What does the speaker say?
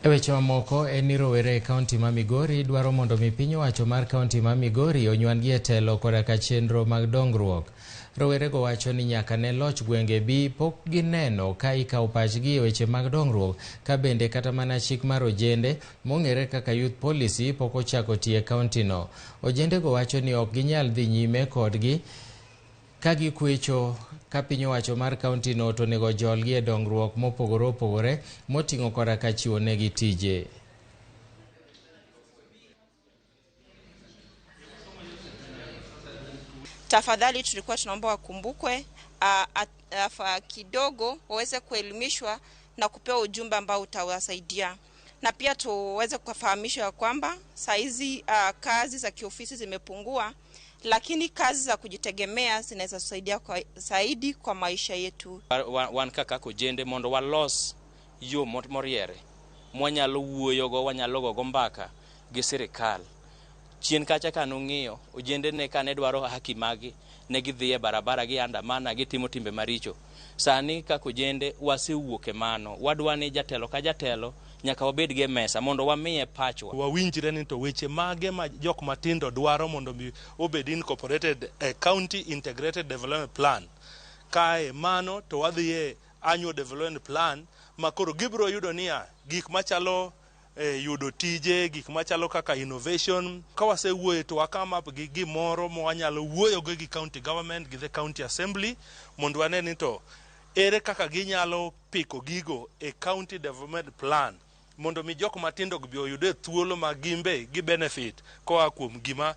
E weche mamoko en ni rowere e kaunti ma Migori dwaro mondo mi piny owacho mar kaunti ma Migori onywan-gi e telo koda ka chenro mag dongruok. Rowerego wacho ni nyaka ne loch gwenge bi pok gineno ka ikawo pachgi e weche mag dongruok ka bende kata mana chik mar ojende mong'ere kaka Youth Policy pok ochako tiyo e kauntino. Ojendego wacho ni ok ginyal dhi nyime kodgi ka gikwecho ka piny owacho mar kauntino to onego ojolgi e dongruok mopogore opogore moting'o koda ka chiwo negi tije. Tafadhali tulikuwa tunaomba wakumbukwe kidogo waweze kuelimishwa na kupewa ujumbe ambao utawasaidia, na pia tuweze kufahamishwa kwamba saizi kazi za kiofisi zimepungua, lakini kazi za kujitegemea zinaweza kusaidia zaidi kwa maisha yetu. Wan kaka ojende mondo walos yo moriere mwanyalo wuoyogo, wanyalo gogo mbaka gi sirikal. Chien kacha kanung'iyo ojende ne kane dwaro haki magi ne gidhi e barabara giandamana gitimo timbe maricho. Sani kaka ojende wasewuok e mano, wadwa ni jatelo ka jatelo nyaka wabed gi e mesa mondo wamiye pachwa. Wawinjre ni to weche mage ma jok matindo dwaro mondo mi obed incorporated e County Integrated Development Plan. Kae mano to wadhi e Annual Development Plan ma koro gibiro yudo niya gik machalo yudo tije, gik machalo kaka innovation. Ka wasewuoye to wa come up gi gimoro ma wanyalo wuoyogo gi county government gi the county assembly mondo wane ni to ere kaka ginyalo piko gigo e county development plan mondo mi jok matindo gi be oyude thuolo ma gimbe gi benefit koa kuom gima